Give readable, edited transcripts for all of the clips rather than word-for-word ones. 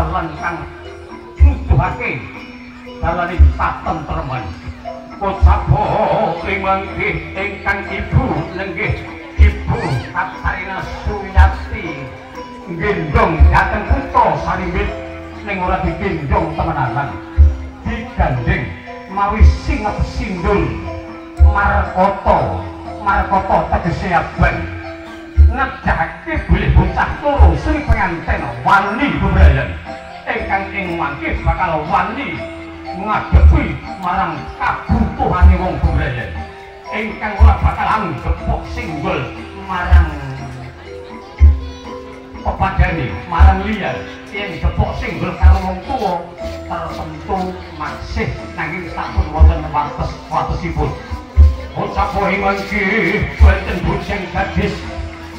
dalan kang nuduhake dalane katentreman. Kocapa ing mangke ingkang ibu nenggih Ibu Katarina Suyati nggendong dhateng kutha Sarimbit ning ora digendhong temenanan, digandheng mawi singep sindul markata, markata tegese abang, ngedahake bilih bocah loro sri penganten wani bebrayan ingkang ing mangke bakal wani ngadepi marang kabutuhane wong bebrayan ingkang ora bakal anggepok singgul marang pepadane marang liyan. Yen gepok singgul karo wong tuwa tertentu masih nanging sampun wonten wates-watesipun. Bocah mangke wonten bocah gadis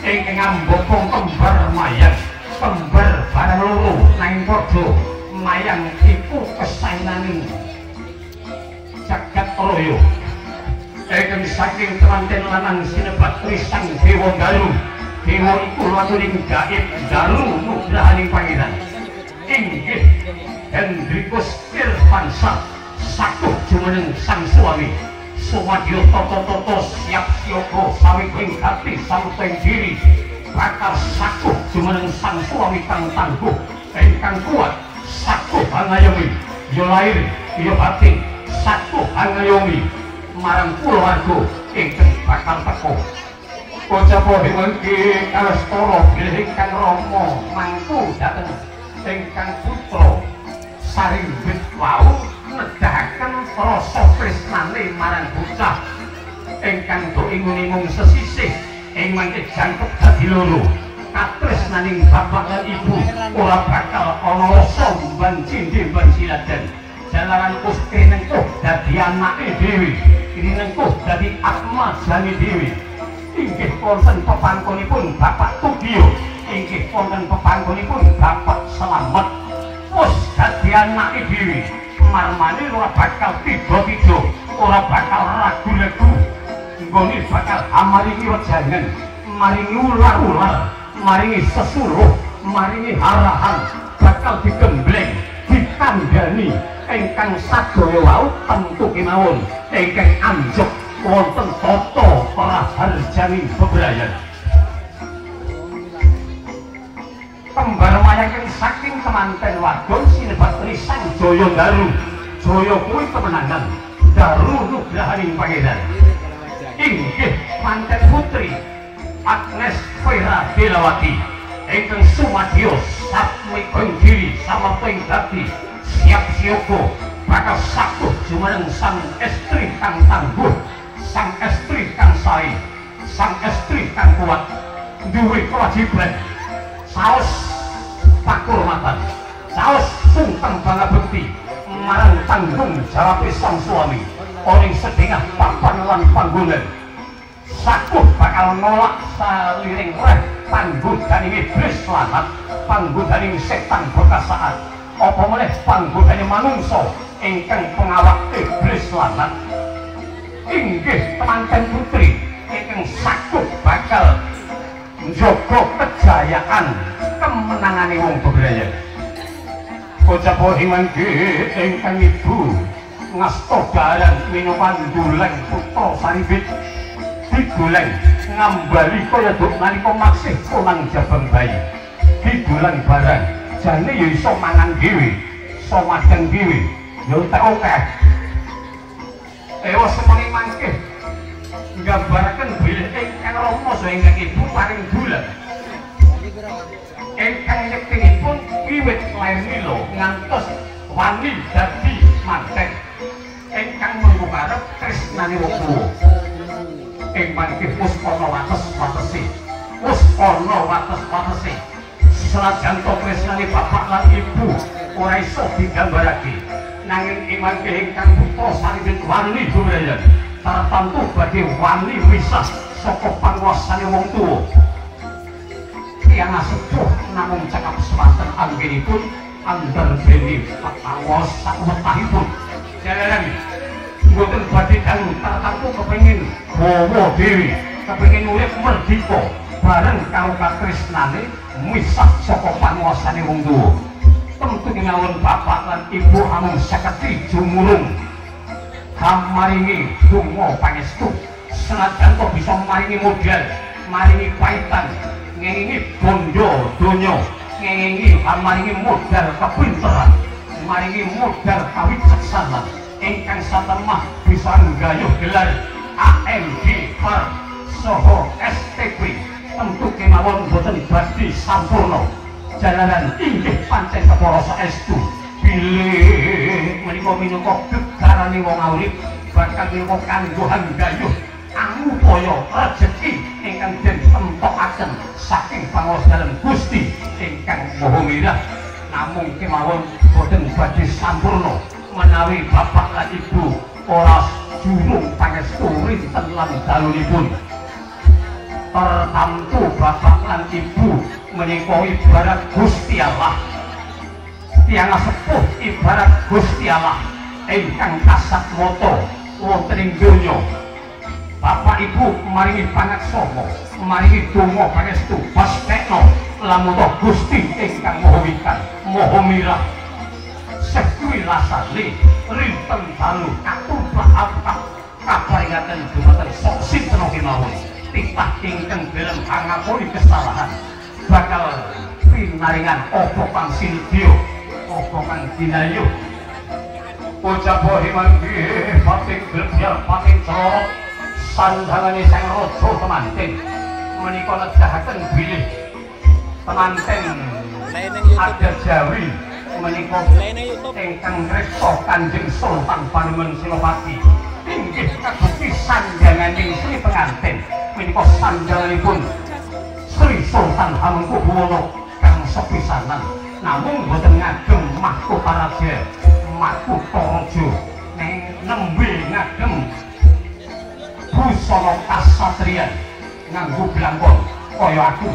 ingkang ngambopong kembar mayang, kembar barang loro nanging padha mayang iku kesaenaning jagat raya. Ingkang saking temanten lanang sinebat Risang Dewa Dalu. Dewa iku laturing gaib dalu nugrahaning pangeran. Inggih Hendrikus Irfansyah sakuh jumeneng sang suami. Sumadyo toto-toto siap siaga saweging gati samteng diri bakal sakuh jumeneng sang suami kang tangguh ingkang kuat, sakuh angayomi ya lahir ya batin, sakuh angayomi marang kulawarga ingkang bakal teka. Kocapa mangke kalestara bilih ingkang rama mangku dhateng ingkang putra Sarimbit wau nedahaken rasa tresnane marang bocah ingkang do ingun-ingung sesisih ing mangke jangkep dadi loro. Katresnaning bapak lan ibu ora bakal ana rasa mban cindhe mban siladan. Jalaran wis krinengkuh dadi anake dhewe, krinengkuh dadi atmajane dhewe. Inggih wonten pepangkonipun Bapak Tugiyo, inggih wonten pepangkonipun Bapak Slamet. Wis dadi anake dhewe, marmane ora bakal tiba-tiba, ora bakal ragu-ragu, nggone bakal amaringi wejangan, maringi ular-ular, maringi sesuruh, maringi harahan, bakal digembleng, dikandani ingkang sadaya wau tentu kemawon ingkang anjuk wonten tata praharjaning bebrayan. Kembar mayang saking temanten wadon sinebat Risang Jaya Daru. Jaya kuwi kemenangan, daru nugrahaning pangeran. Inggih manten putri Agnes Vera Delawati ingkang sumadyo satmika diri samerta ing dadi siap siaga bakal sakuh jumeneng sang estri kang tangguh, sang estri kang sae, sang estri kang kuat, duwe kewajiban saos pakurmatan, saos sungkem pangabekti marang tanggung jawab sang suami ing sedengah papan lan panggonan. Sakuh bakal nolak saliring reh panggodaning iblis lanat, panggodaning setan bekasaan, apa meneh panggodane manungsa ingkang pengawak iblis lanat. Inggih temanten putri ingkang sakuh bakal njaga kejayaan kemenangane wong bebrayan. Bocah mangke ingkang ibu ngasta dalan minangka nduleng putra Sarimbit digoleng ngambali kaya duk nalika masih konang jabang bayi. Digolang barang jane ya iso mangan dhewe, iso madhang dhewe, ya entek akeh. Ewa semene mangke nggambaraken bilih ingkang rama saha ingkang ibu paring dolan. Ingkang yektinipun wiwit lair mila ngantos wani dadi manten ingkang mengko karep tresnane wong tuwa. Ing mangke wis ana wates-watese, wis ana wates-watese. Senajan to tresnane bapak lan ibu ora iso digambarake, nanging ing mangke ingkang putra Sarimbit wani dumrayan tartamtu badhe wani misah saka panguwasane wong tuwa. Tiyang sepuh namung cekap semanten anggenipun andarbeni patawas sakwetahipun. Jalaran mboten badhe dangu tartamtu kepengin bawa dhewe, kepengin urip merdika bareng karo katresnane misah saka panguwasane wong tuwa. Tentu kemawon bapak lan ibu amung seketi jumurung kamaringi donga pangestu senajan to bisa maringi modal, maringi paitan, ngengingi bondo donya, ngengingi maringi modal kepinteran, maringi modal kawicaksanan ingkang satemah bisa nggayuh gelar AMD per saha STP. Tentu kemawon boten badhe sampurna jalaran inggih pancen kepara saestu bilih menika minangka gegarane wong urip bakal minangka kanggo hanggayuh angupaya rejeki ingkang den temtokaken saking pangawas dalem Gusti ingkang Maha Mirah. Namung kemawon boten badhe sampurna menawi bapak lan ibu ora jurung pangestu rinten lan dalunipun. Tertamtu bapak lan ibu menika ibarat Gusti Allah, tiyang sepuh ibarat Gusti Allah ingkang kasat mata wonten ing donya. Bapak ibu maringi pangaksama, maringi donga pangestu bastekna lamun Gusti ingkang Maha Wikan, Maha Mirah. Sekuwilasane rinten dalu katumplak apap kaparingaken dumateng sok sinten kemawon. Titah ingkang dalem hangapuri kesalahan bakal pinaringan apa kang sinedya, apa kang dinayuh. Ucap himanggi pating glebyar pating celorot sandangane sang raja temanten menika nedahaken bilih temanten ada Jawi menika ingkang reksa Kanjeng Sultan Panemon Senopati inggih kabukti sandanganing Sri Pengantin menika sandanganipun Sri Sultan Hamengkubuwono kang sepisanan namung boten ngagem mahkota raja, mahkota raja ning nembe ngagem busana kasatriyan nganggo blangkon kaya aku.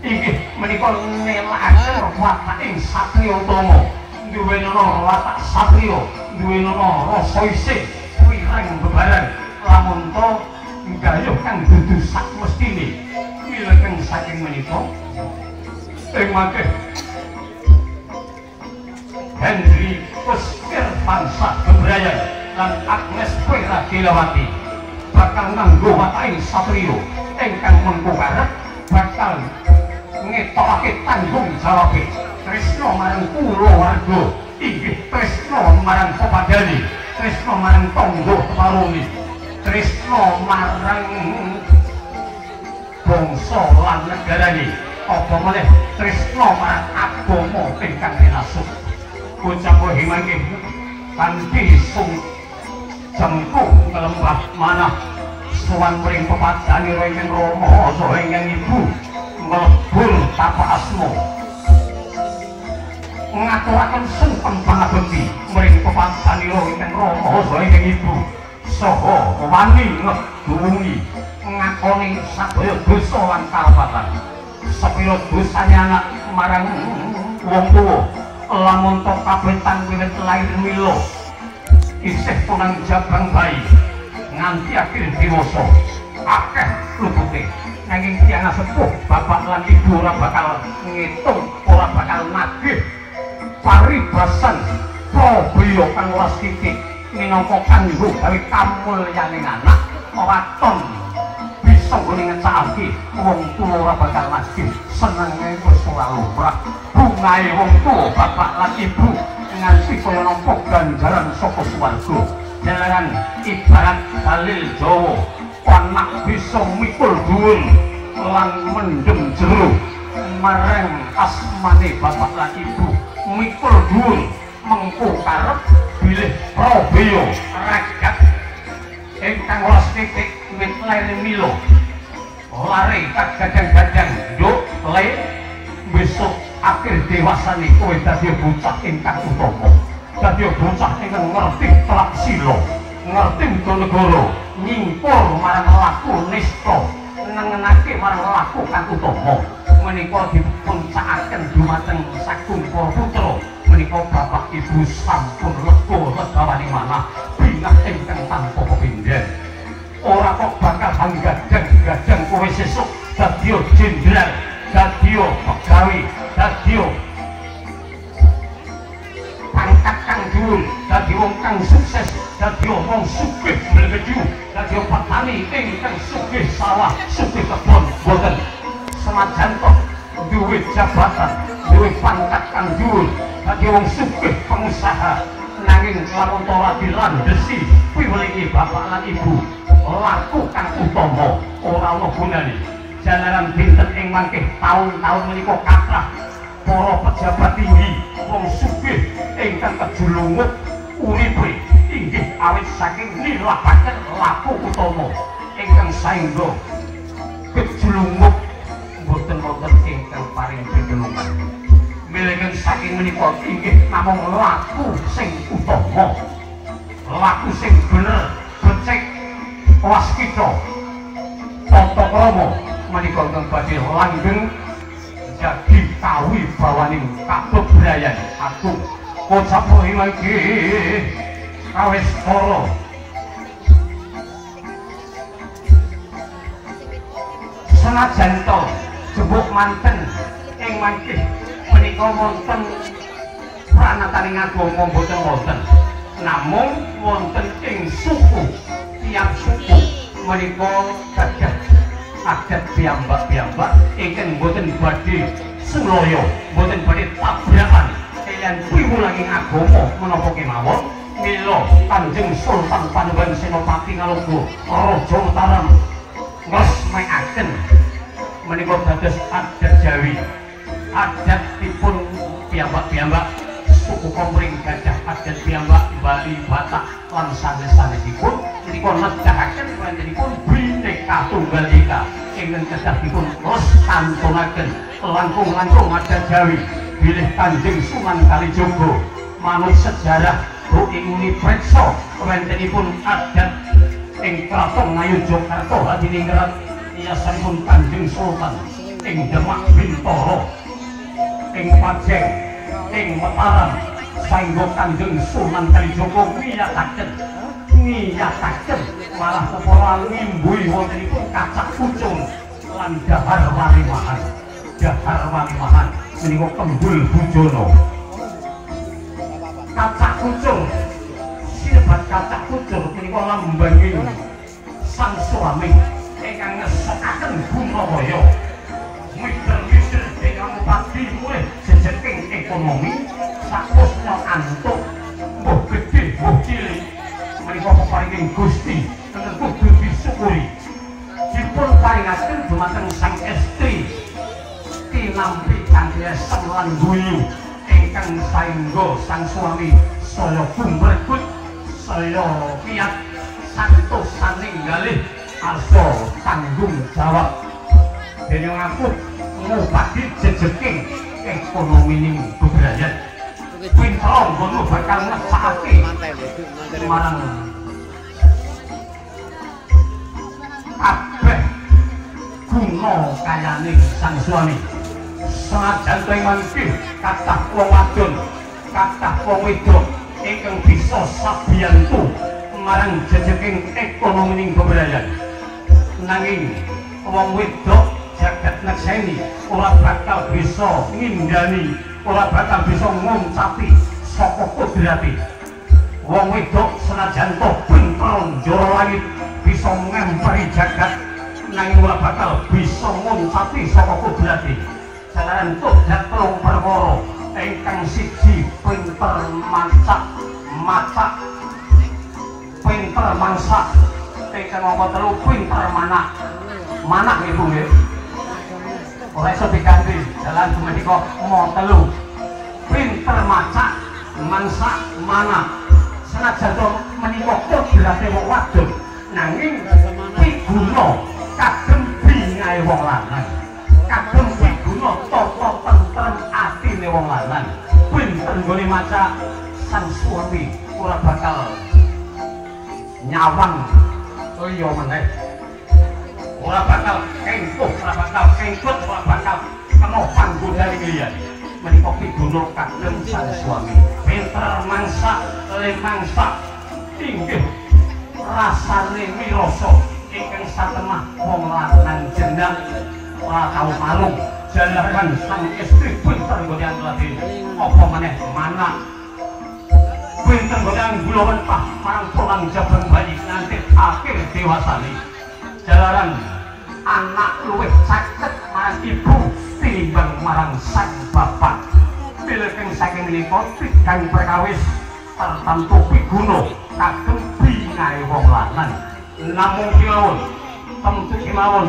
Inggih menika nelakaken wataking satriya utama, duwenana watak satriya, duwenana rasa isih wireng bebaran lamun to nggayuh kang dudu sak mestine. Wilujeng saking menika ing mangke Henry Kusir Pansah Bebrayan lan Agnes Pragirawati bakal nganggo wataking satriya ingkang mengko karep bakal ngetokake tanggung jawabe tresna marang kulawarga, inggih tresna marang pepadani, tresna marang tangga teparone, tresna marang bangsa lan negarane, apa meneh tresna marang agama ingkang rinasuh. Ucap himangke kanthi sung jengkung nglembah manah sowan mring pepadani ingkang rama saha ingkang ibu nglebur tapak asma ngaturaken sungkem pangabekti mring pepadani ingkang rama saha ingkang ibu saha wani ngeduwungi ngakoni sadaya dosa lan kalepatan. Sepira dosane anak marang wong tuwa lamun to kabetan wiwit lair mila isih punang jabang bayi nganti akhir dewasa akeh lupute. Nanging tiyang sepuh bapak lan ibu ora bakal ngitung, ora bakal nagih paribasan probaya kang ora sithik minangka kanggo gawe kamulyaning anak waton bisa nggone ngecakake wong tuwa ora bakal nagih senenge wis ora lumrah. Bungahe wong tuwa bapak lan ibu nganti kaya nampa ganjaran saka swarga. Jalaran ibarat dalil Jawa, anak bisa mikul dhuwur lan mendem jero marang asmane bapak lan ibu, mikul dhuwur mengko karep bilih probaya ragat ingkang ora sithik wit lair mila lare kagadang-gadang nduk le besok akhir dewasane kowe dadi bocah ingkang utama, dadi bocah ingkang ngerti telak sila, ngerti negara, nyingkur marang laku nista, nengenake marang laku kang utama. Menika dipuncakaken dumateng sagung para putra. Menika bapak ibu sampun lega legawane manah bingah ingkang tanpa pepindhen. Ora kok bakal hanggadang-gadang kowe sesuk dadi jenderal, dadi pegawe, dadi dhuwur, dadi wong kang sukses, dadi wong sugih mlebu, dadi petani ingkang sugih sawah, sugih kebon, boten. Senajan to duwe jabatan, duwe pangkat kang dhuwur, dadi wong sugih pengusaha, nanging lamun ora dilandhesi piwelingi bapak lan ibu, laku kang utama ora ana gunane. Jalaran dinten ing mangke taun-taun menika kathah para pejabat tinggi, wong sugih ingkang kejulungut uripe inggih awit saking nilapaken laku utama ingkang saengga kejulungut boten wonten ingkang paring pitulungan. Milingen saking menika inggih namung laku sing utama, laku sing bener, becik, waskita, tata krama menika ingkang badhe langgeng jadi kawibawaning kabebrayan agung. Kocap mangke kawistara senajan to jebuk manten ing mangke menika wonten pranataning agama boten wonten, namung wonten ing suku, tiap suku menika gadah adat piyambak-piyambak ingkang boten badhe sulaya, boten badhe tabrakan kaliyan piwulanging agama menapa kemawon. Mila Kanjeng Sultan Panembahan Senopati Ngaloga Raja Mataram ngresmekaken menika dados adat Jawi, adatipun piyambak-piyambak suku Komering gadah adat piyambak Bali, Batak lan sanes-sanesipun menika nedahaken wontenipun Bhinneka Tunggal Ika ingkang kedah dipun lestantunaken langkung-langkung adat Jawi bilih Kanjeng Sunan Kalijaga manut sejarah ing priksa wontenipun adat ing Kraton Ngayogyakarta hadiningrat yasanipun Kanjeng Sultan ing Demak Bintara ing Pajeng ing Mataram saengga Kanjeng Sunan Kalijaga ngiyataken malah kepala ngimbuhi wontenipun kacak kucung lan dahar walimahan. Dahar walimahan menika kembul bujono. Kacak kucung sinebat kacak kucung menika lambanging sang suami ingkang ngesekaken Gunawaya mider-mider ingkang padi mulih jejeking ekonomi sakusna antuk mbuh gedhe mbuh cilik menika peparinging Gusti ingkang kudu disyukuri. Dipun paringaken dumateng sang estri tinampi kanthi esem lan guyu ingkang saengga sang suami saya gumregut saya piyat santosaning galih arsa tanggung jawab dene ngaku ngupadi jejeking ekonomining bebrayan. Pinter ngono bakal ngesakake marang kabeh guna kayane sang suami. Senajan to mangke kathah wong wadon, kathah wong wedok ingkang bisa sabiyantu marang jejeking ekonomining bebrayan, nanging wong wedok jagat nekseni ora bakal bisa ngindani, ora bakal bisa nguncapi saka kodrate. Wong wedok senajan to pinter njara langit bisa ngemperi jagat, nanging ora bakal bisa nguncapi saka kodrate. Jalaran kodrat telung perkara, ingkang siji pinter mancak macak, pinter mangsak, ingkang angka telu pinter manak. Manak ibu nggih ora iso diganti, jalan menika mo telu pinter macak mangsak manak. Senajan to menika kodrate wong wadon, nanging piguna kagem bingahe wong lanang, kagem piguna tata tentrem atine wong lanang. Pinter nggone macak sang suami ora bakal nyawang liya meneh, ora bakal kengkuh, ora bakal kengkut, ora bakal kena panggonan liyane. Menika piguna kagem sang suami. Pinter mangsak le mangsak inggih rasane mirasa ingkang satemah wong lanang jeneng ora tau marung. Jalaran sang istri pinter nggone ladene, apa meneh manak. Pinten godang gula mentah marang tulang jabang bayi nganti akhir dewasane. Jalaran anak luwih caket marang ibu tinimbang marang sang bapak. Wilujeng saking menika tigang perkawis tartamtu piguna kagem bingahe wong lanang. Namung kemawon temtu kemawon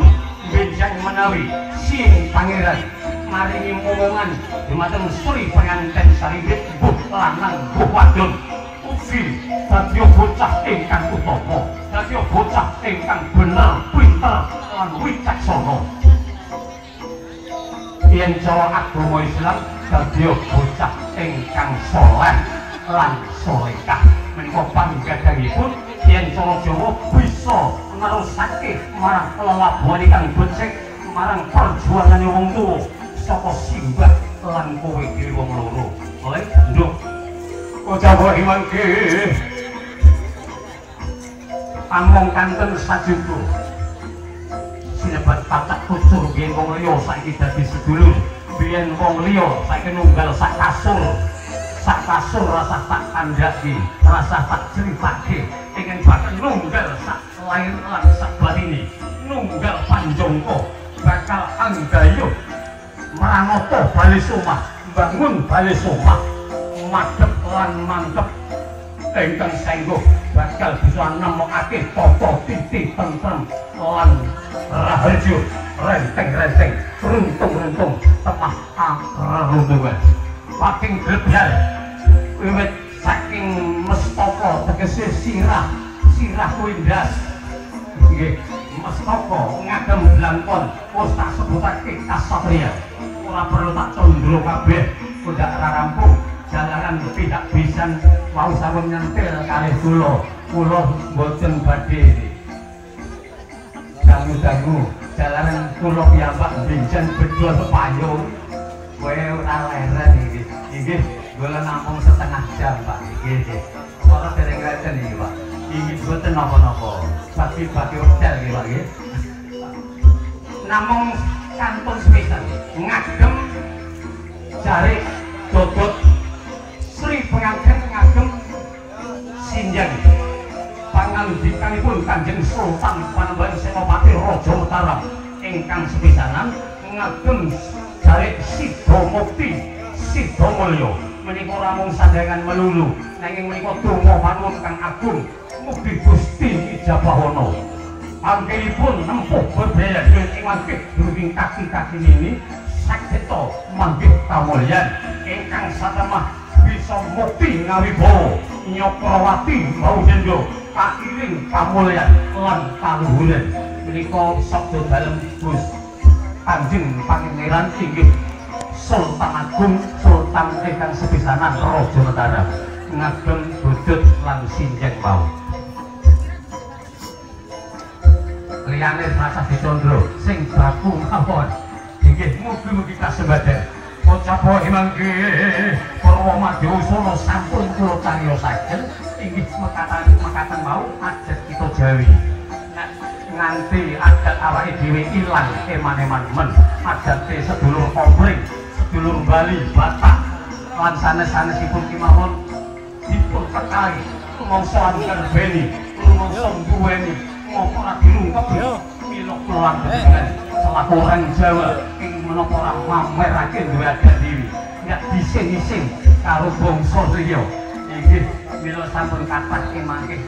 benjang menawi sing pangeran maringi momongan dumateng suri penganten sarimbit mbuh lanang mbuh wadon ugi dadi bocah ingkang utama, dadi bocah ingkang bener, pinter lan wicaksana. Yen cara agama Islam dadi bocah ingkang saleh lan salehah. Menika panggadhangipun yen cara Jawa bisa nerusake marang lelabuhan ingkang becik marang perjuangane wong tuwa saka simbah lan kowe dhewe wong loro. Oleh nduk ucawa mangke among kanten sajuga sinebat patak kucur biyen wong liya saiki dadi sedulur, biyen wong liya saiki nunggal sak kasur. Sak kasur rasah tak kandhake, rasah tak critake, ingin bakal nunggal sak lair lan sak batine, nunggal panjangka bakal anggayuh mranata bali somah, bangun bali somah, madhep lan mantep ingkang sengguh bakal bisa nemokake tata titi tentrem lan raharjo renteng-renteng runtung-runtung temah aruntungan. Paking glebyar wiwit saking mestaka tegese sirah, sirah kuwi ndas. Nggih, mestaka ngagem blangkon wis tak sebutake kasatriya. Ora perlu tak condro kabeh, kundak ora rampung. Jalaran tidak bisa wau sampun nyentil kalih kula. Kula mboten badhe dangu-dangu. Jalaran kula piyambak benjan bedol payung. Kowe ora leren iki. Nggih, kula namung setengah jam, Pak. Nggih. Ora dereng reten iki, Pak. Iki mboten napa-napa. Bagi-bagi hotel nggih, Pak nggih. Namung kantun sepisan ngagem jarik dodot Sri penganten ngagem sinjang pangandikanipun Kanjeng Sultan Panembahan Senopati Raja Mataram ingkang sepisanan ngagem jarik Sida Mukti Sida Mulya. Menika ora mung sandangan melulu nanging menika donga panuwun kang agung mugi Gusti ijabahana. Anggenipun nempuh bebrayan ing mangke during kaki-kaki nini sageta manggih kamulyan ingkang satemah bisa mukti ngawibawa Nyakrawati Baudendra kairing kamulyan lan kaluhuran. Menika sabda dalem Gus Kanjeng Pangeran inggih Sultan Agung Sultan ingkang sepisanan Raja Mataram ngagem budut lan sinjeng wau. Liyane rasah dicondro sing baku mawon. Inggih mugi-mugi kasembadan. Ucapo mangke Purwa Madyusana sampun kula cariyosaken inggih mekatan-mekatan mau adat kita Jawi. Nganti adat awake dhewe ilang eman-eman men, adate sedulur Komring, sedulur Bali, Batak lan sanes-sanesipun kemawon dipun kekali rumangsa angger beni, rumangsa duweni ngopo ora dirungkep mila kula panjenengan selaku orang Jawa ing menapa ora mamerake duwe adat dhewe nggak disin-isin karo bangsa liya. Inggih mila sampun kathah mangke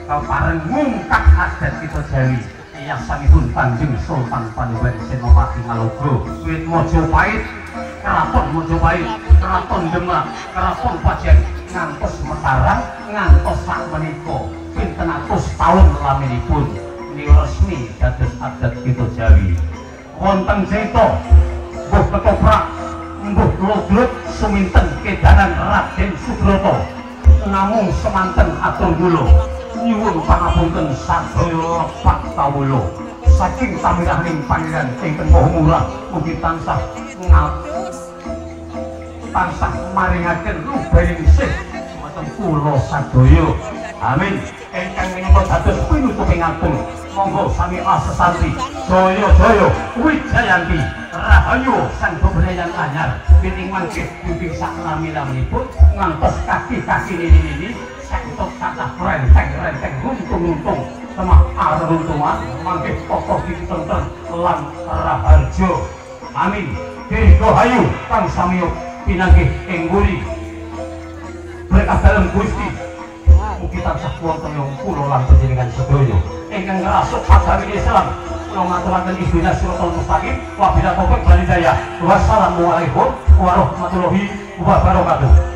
kapareng ngungkap adat kita Jawi yasanipun Kanjeng Sultan Panembahan Senopati Ngalogo wiwit Majapahit, Keraton Majapahit, Keraton Demak, Keraton Pajang ngantos Mataram ngantos sak menika pinten atus taun laminipun menika resmi dados adat kita Jawi. Wonten crita mbuh ketoprak mbuh ludruk suminten kedanan Raden Subroto namung semanten atur kula nyuwun pangapunten sadaya lepat kawula saking tamirahning pangeran ingkang maha murah mugi tansah tansah maringaken lubaring sih dumateng kula sadaya. Amin. Ingkang menika dados pinutuping agung monggo sami asesanti jaya jaya wijayanti. Rahayu sang bebrayan anyar pining mangke bimbing sak lami-laminipun ngantos kaki-kaki nini-nini saentok kathah renteng-renteng runtung-runtung temah aruntungan mangke tokoh ditonton lan raharjo. Amin. Dirgahayu kang samiya pinanggih ing nguri berkah dalem Gusti mugi tansah wonten ing kula lan panjenengan sedaya ingkang ngrasuk agami Islam. Kula ngaturaken ihdinas siratal mustaqim wa bila taufik wal hidayah. Wassalamualaikum warahmatullahi wabarakatuh.